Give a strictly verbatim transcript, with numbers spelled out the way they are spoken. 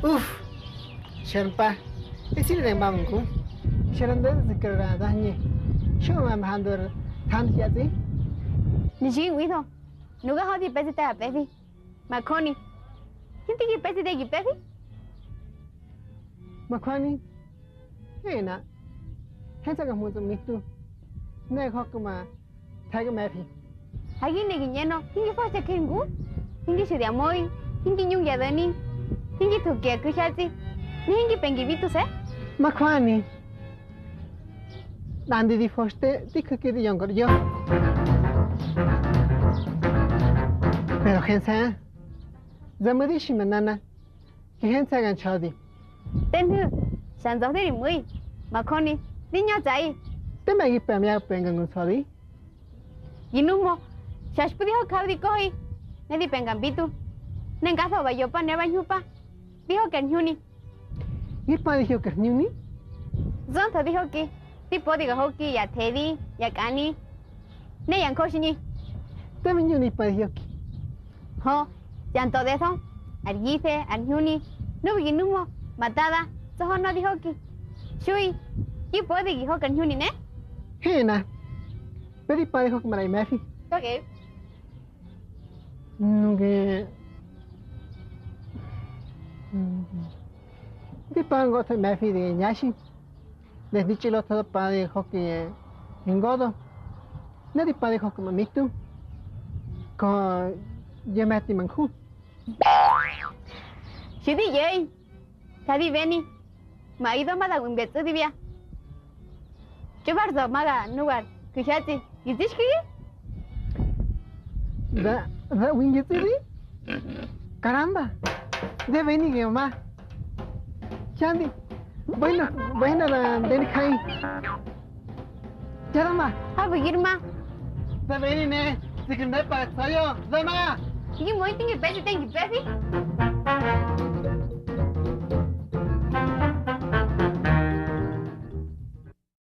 Uf, xar mpa, esi da mba̱ ma ngu. Xar ndo̱ da zika ra da hñe. Xo ma mhandu ar than hyatsꞌi. Ni xi nwido. Nuga hö di pe̱tsꞌi te ga pe̱fi. Majöni. Hinti gi pe̱tsꞌi te gi pe̱fi. Majöni. Hena. Hentsa ga hmutsꞌo mitu. Ne jöka ma The̱ga me̱fi. Ha gi ne gi ꞌñenö, hingi fa̱xte je ngu, hingi xu̱di ar möi, hingi ꞌñungi ya do̱ni, hingi thuki ya ku̱ hyatsꞌi, ne hingi pengi bi tuse̱. Majöni, nꞌandi di fa̱xte di ju̱ki di ꞌya̱nga ar ꞌyo. Pero jense̱, zamu̱di xi ma nana, Ki hentse̱ ga nxa̱di. Te nhu̱, xa nza̱di ri mu̱i, majöni, di ñötsꞌaꞌi. Tema gi pe̱ mya penga ngu nsa̱di. Gi nuhmö, xa xpu̱ di ho̱ jabi di köhi, ne di penga mbitu. Ne ngatho ba ꞌyopa ne ba ñhupa, di hoki ar ñhuni. Gi pa di hoki ar ñhuni? Zontho di hoki, di pödi ga hoki ya thedi, ya kꞌani, ne ya njöxhñi. Teme ñuni pa di hoki. Hö, ya ntodetho, ar yife, ar ñhuni, nuꞌu̱ gi nuhmö, ma dada, tsoho nöꞌö di hoki. Xui, gi pödi gi hoki ar ñhuni ne? Hena, pe di pa di hoki maꞌra me̱fi. Ok. Nuꞌge, di pa ngotho me̱fi di ñaxi. Ne di tsi lo tho da padi hoki hingodo. Ne di padi hoki ma mitu. Ko ye me̱ti ma nju. Xi di ꞌye̱i. Ka di beni. Ma ido ma da ꞌbu̱ mbe tsꞌu̱ di bia. Yo bar za̱ ma ga nugar ku̱ hyatsꞌi. Gi tsixkagi? Da, da ꞌbu̱ ngi tsꞌu̱ di? Caramba. De beni ge ma. Xhandi, bueno, bueno, da ndeni jai. Ya dama. Habu̱ girma. Da beni ne, tsiga nda pa tsa̱ya̱, dama. Gi mo̱i tingi pe̱tsꞌi tengi pe̱fi.